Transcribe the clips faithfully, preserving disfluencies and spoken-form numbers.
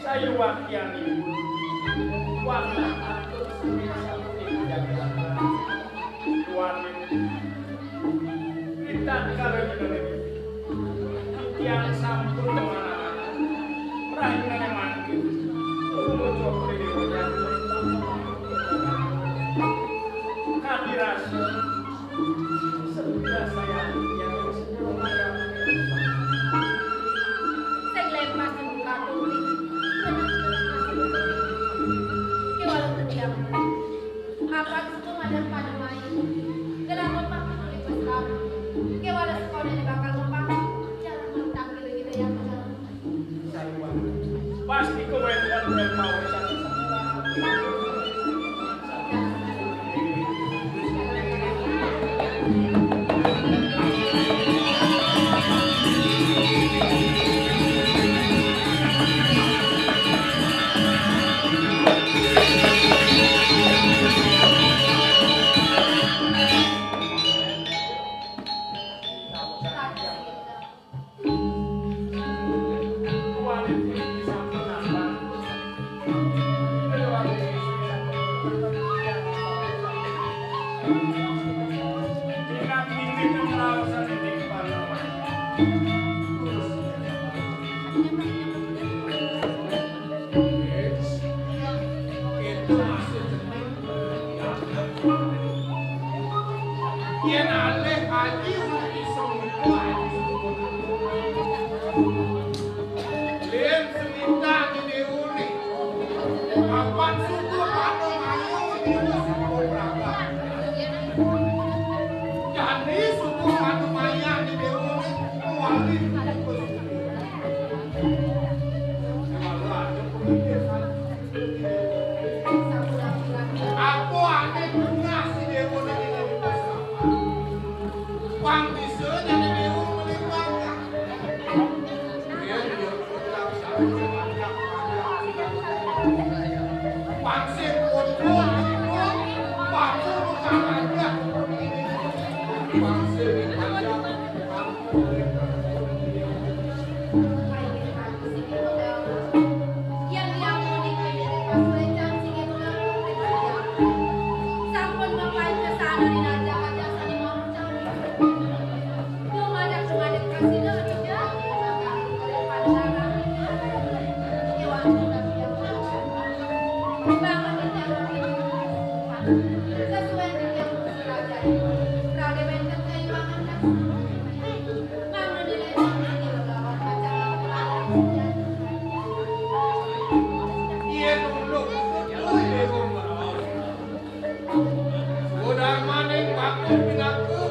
Sayuwaktianipun wantah atur sami-sami ing jagatan. Duaning ritatkala jenengan titiang sampun mamanah rahinane mangkin tumuju ring Dewa Jati. Kadirasa Sing lempas ing bukaturi. Kéwala tetiang. Apa suku madan pada main. Gelar lepah tuli besar. Kéwala sekolah di bakal lepah. Jalan mentak gila-gila yang besar. Pasti kewénten ing pawesan. Yén alih aji ora iso ngumpul aji sumur. Lén seminta di déwuné. Kapan suku padha mayu sing suku berangkat. Jani suku padha mayu di déwuné. Wali suku. Apa ané bungah si Déwa ning ngene? Pang bisa nyane Déwa melimpah. Yén uluk kudu déwa meraos. Sudarmaning bakul pinaka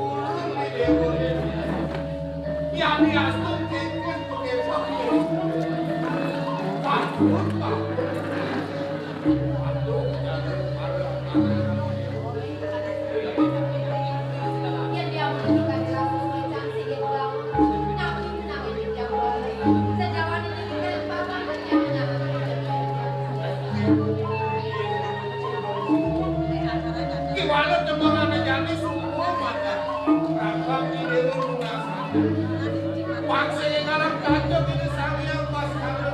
ulun di déwa. Yadiastu kénkén paképakné. Bakul, bakul. Aduh, jangan marah-marah. Ki walut tembang ané jani suku mata. Rabang di déwa lunas. Pang sing ngaran kancok ini Sang Hyang Baskara.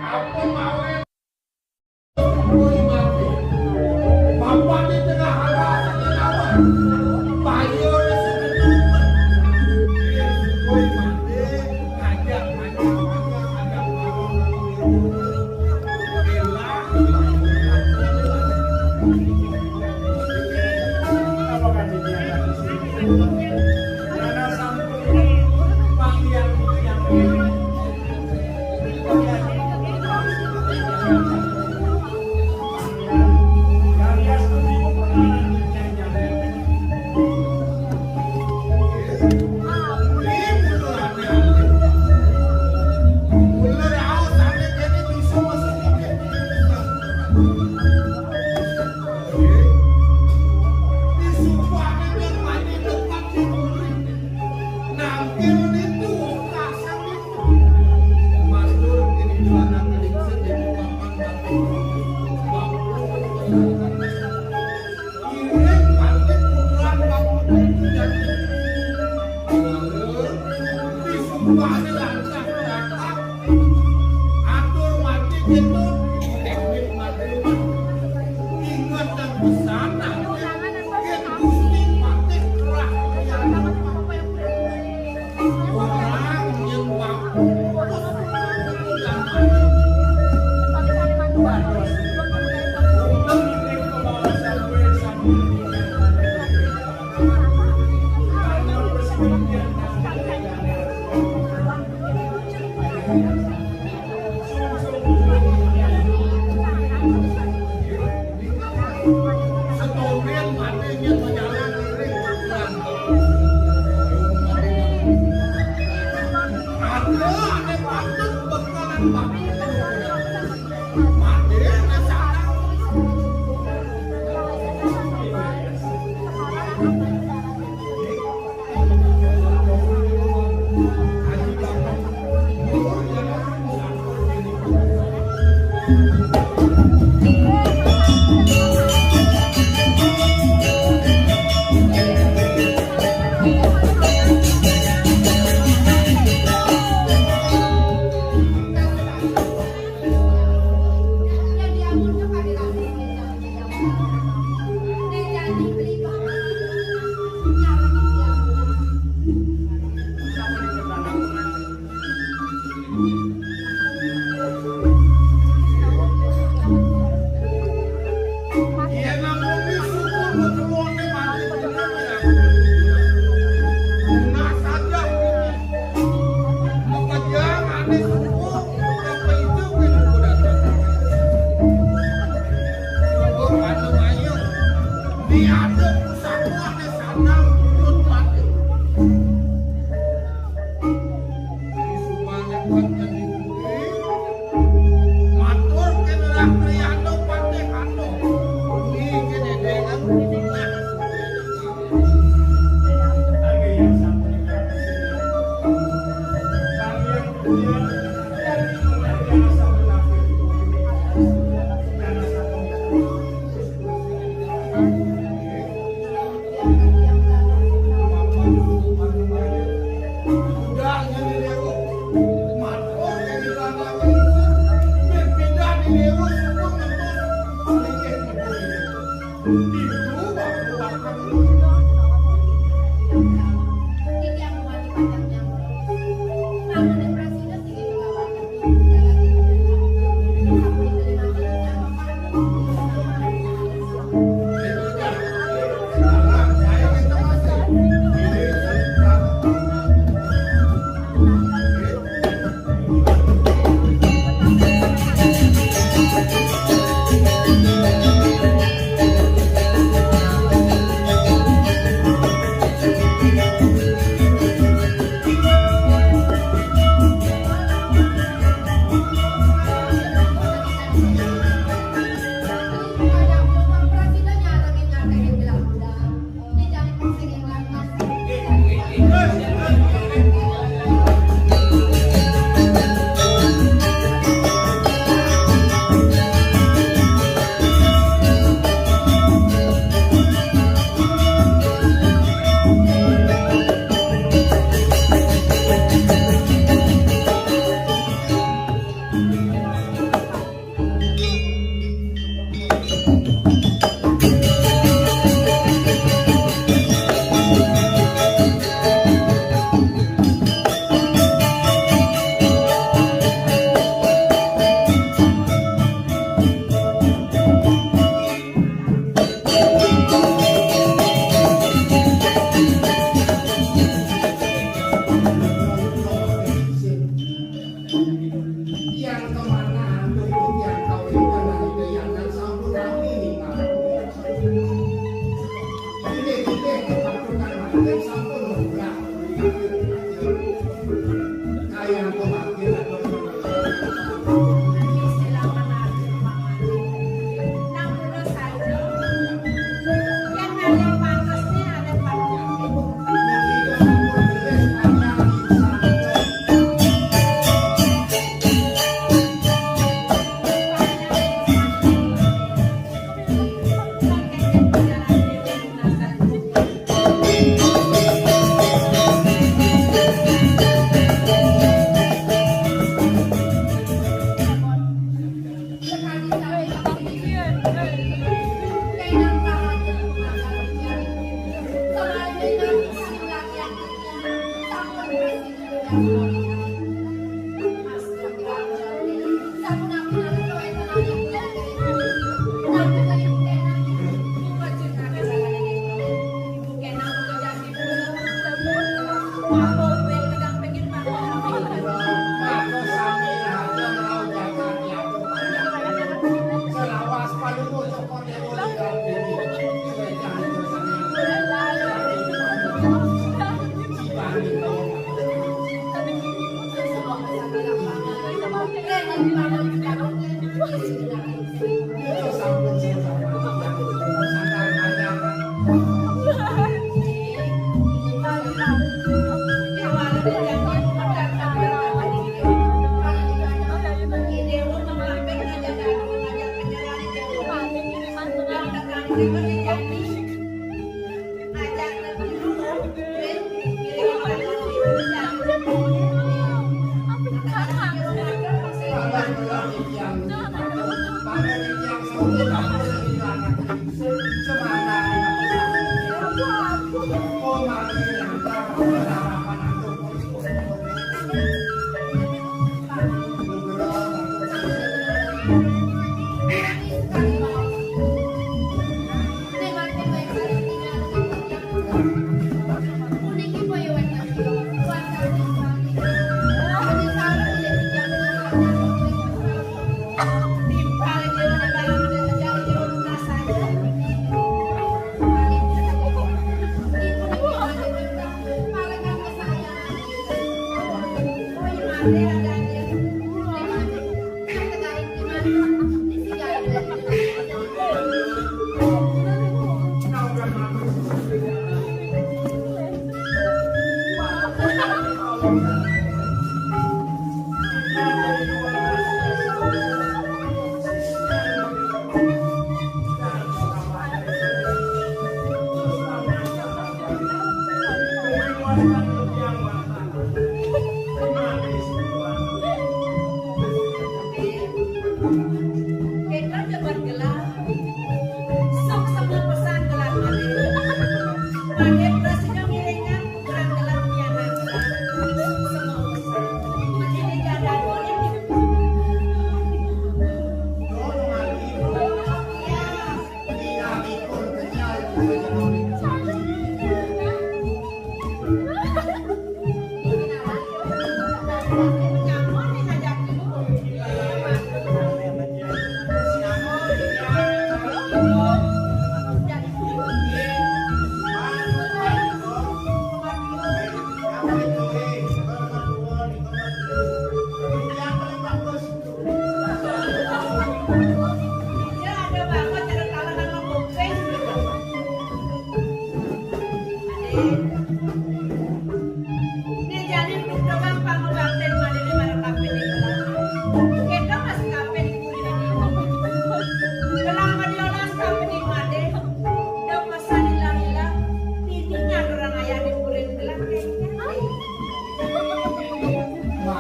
Apa mawé? Woi, mati. Papan di tengah alas, tengah awan. Bayur seketupat. Woi, mati. Ngajak, ngajak, ngajak, ngajak. Bilang. Apa kan dia? Karena sampun panjang-panjang. Atur mati gitu. Ingat dan pesan, Gusti Patih Rakyat. Yang kemana untuk yang kau inginkan dari yang sampun kami nikah. Ini kita kepatutan mati sampun murah. Kayak aku makin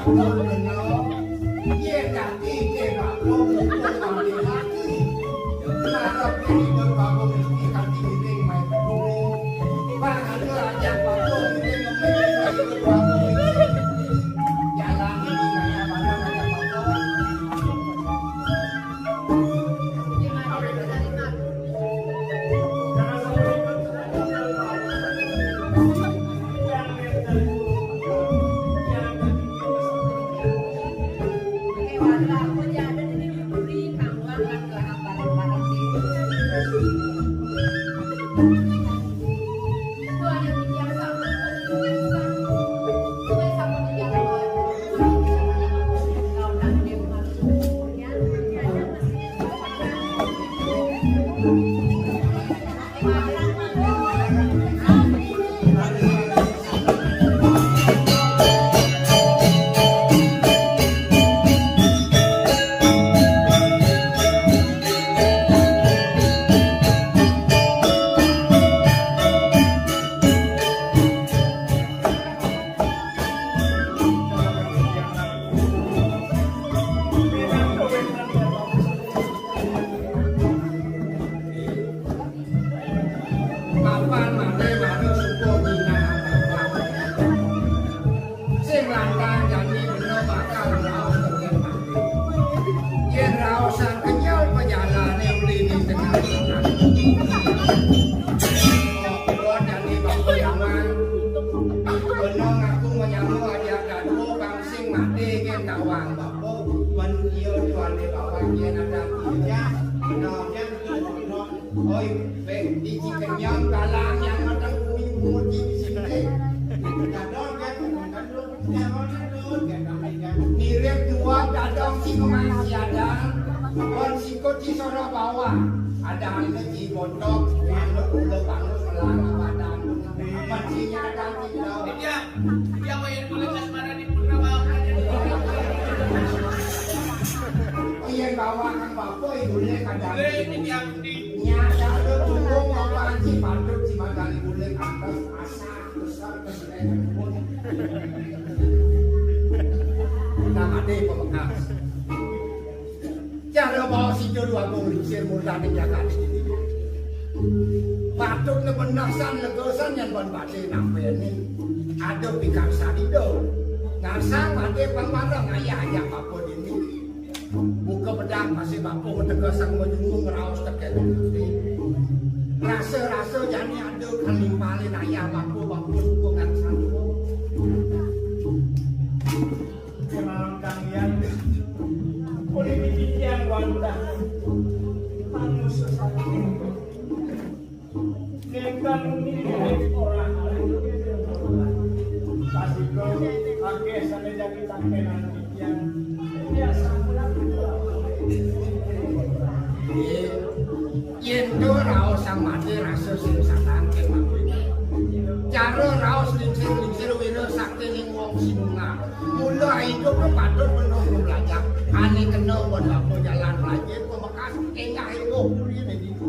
Bener, yén dadi ké bapa mumpung mati mati. Marep ké ribet bapa mesti kanthi ngiring main guru. Bang ada ajak bapa ngiring ngemis, ribet bapa mesti. Jalan ini kaya mana ngajak bapa. Mapan mate mara suka minang. Sing lantang jani bena bakal raos tegeh mati. Yén raosan kenyel pejalané uli ning tengah jalan. Buat jani bapa jaman. Bena ngaku menyama ajak dadua, bang sing mati gén tawang bapa. Mén iya tuané bawang yén ada iya. Nah, Oi, wéh, biji kenyang galang yang matang bumi bungut di sini. Dadong kan, dadong, dadong, dadong, dadong. Mirip dua dadong si kemang si ada, kon sikut si sono bawah. Ada anu si botok, anu ulo bangus melang badan. Mencinya ada tidak. Iya, iya, wayang kulit asmara di Purnawa. Iya, bawa kang bapak, ibunya kadang. Boleh, ini yang Nyata ada tunggung apa anci patut si magali bulik atas asa besar kesenengan pun. Nama deh pemekas. Cara bawa situ dua puluh sir murtani jaga di sini. Patut lebenasan legosan yang ban badai nampai ni. Ada pikar sadido. Ngasang badai pangmarang ayah ajak apa dini. Buka pedang masih bapa ngetega sang majungu ngeraos tekén ati. Rasa-rasa jani ada kang nimpalin ayah bapa, bapa suka ngan sandua. Kemalam kang yan, kulit titiang wantah manusa sakit. Ninggal mirip ora. Pasiko akéh sané dadi tangkénan titiang. Biasa pulang. Yén to raos samati rasa sing satangkén mati. Cara raos lingsir-lingsir wira sakti ning wong sinungan. Mula idup patut penuh belajar. Ané kena buat apa jalan rajin. Enggak, enggak, kuwi nek iku.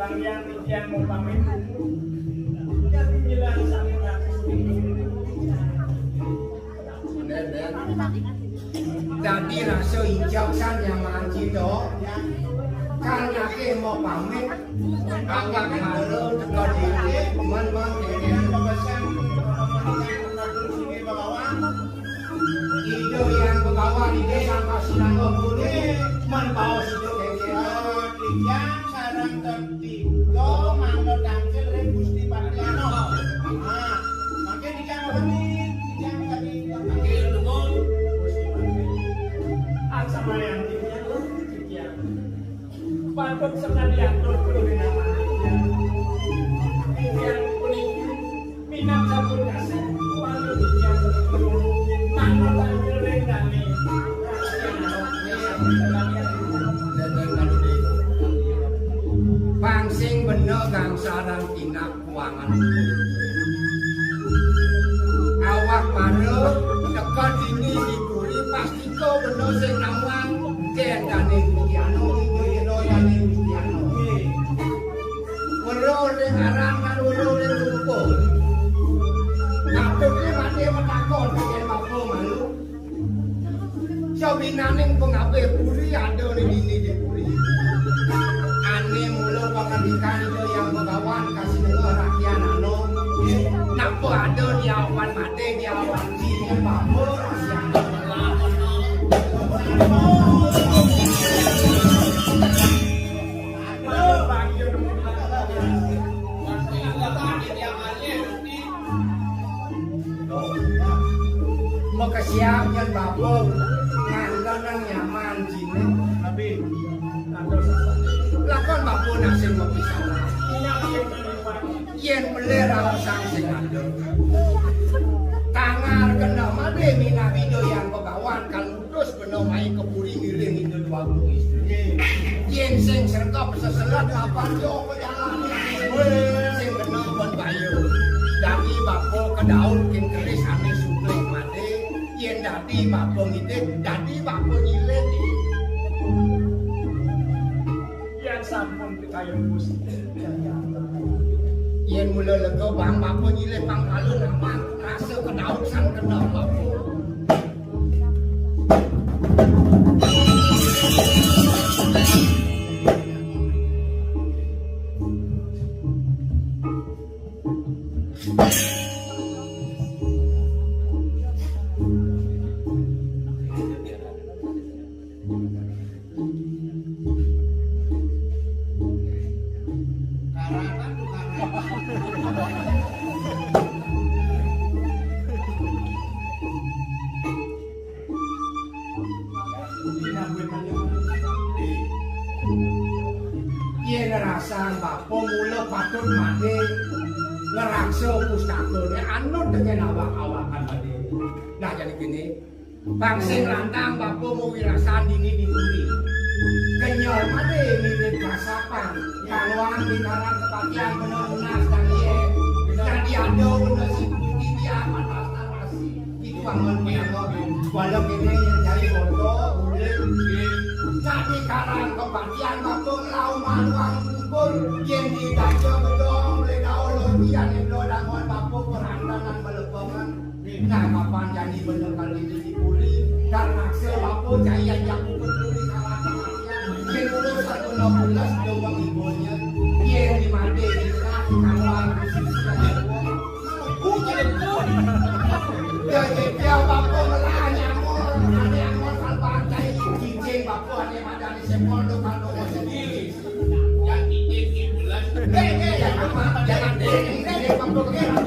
Bang yang titiang mau pamit. Jadi bilang sampai nanti. Dadi rasa ijab san yang manci to. Kan ake mau pamit. Angkat malu teka diri, man-man diri. Ijo yang begawan di desa Kasinangga Puri, man baos ijo kengkeng. Titiang sareng tetiga mangda tangkil ring Gusti Patriano. Ah, mangke titiang pamit, titiang tadi. Mangke nuwun. Aksamayan titiang, titiang. Patut sekali atur perwira. Titiang puniki minangka sampun kasih. Patut titiang mangga tampil ring dane. Pang sing bena gangsarang tindak kuangan. Awak mara teka dini di puri pas Iko benda sing nawang, kén dane Gusti Anu, iko ira dane Gusti Anu. Weruh ring aran lan weruh ring rupa. Naning pangabih puri ada ning dini di puri. Ane mula pangandikan Ida Hyang Begawan kasih dengar rakyat anu. Napa ada di awan mate, di awan di bapa, masih ada. Makesiab nyen bapa nganggo nang nyaman jine. Tapi lakon bapa nak sing mapisalah. Yen pelih raosang sing ada. Tangar kena made minab Ida Hyang Begawan kal Terus kena mai ka puri ngiring Ida Dwagung Istri. Yen sing sregep seselet lapan jo pejalan. Sing kena pun baya. Dadi bapa kedaun kin keris ane suplih made. Yen dadi bapa ngidih, dadi bapa nyilih. Yen sampun pikayun Gusti. Yen mula lega bang bapa nyilih pang kala naman rasa kedaun sang kena bapa. Karatan tuh karatan. Yen rasang bapa mula patut made ngraksa pustakane anut dengan awak-awakan made. Nah, jadi gini, Pang sing lantang bapa mawirasan dini di puri. Kenyel made mirip kasapan. Kaluan di karang kepatian bener nunas dan iye. Dadi ada bener si putih dia amat rasa rasi. Itu angon penyangon. Walau kene yang cari foto, boleh. Dadi karang kepatian bapa ngelawan maluang kubur. Yen dibaca gedong, boleh daun lojian, yang belum dangon bapa perantanan melepengan. Nah, kapan jani bener kali ini dipuli, dan maksa bapa jaya jaku peduli kalah kematian. Sing urusan guna pulas doang ibunya. Dia di mati di kelas kamar. Ku jadi pun. Dia jejal bapa melah nyamur, ada yang mau salbang cai cincin bapa, ada yang ada di sepol, doang doang sendiri. Yang titik di bulan. Eh, eh, yang apa? Jangan deh, ini bapa kira.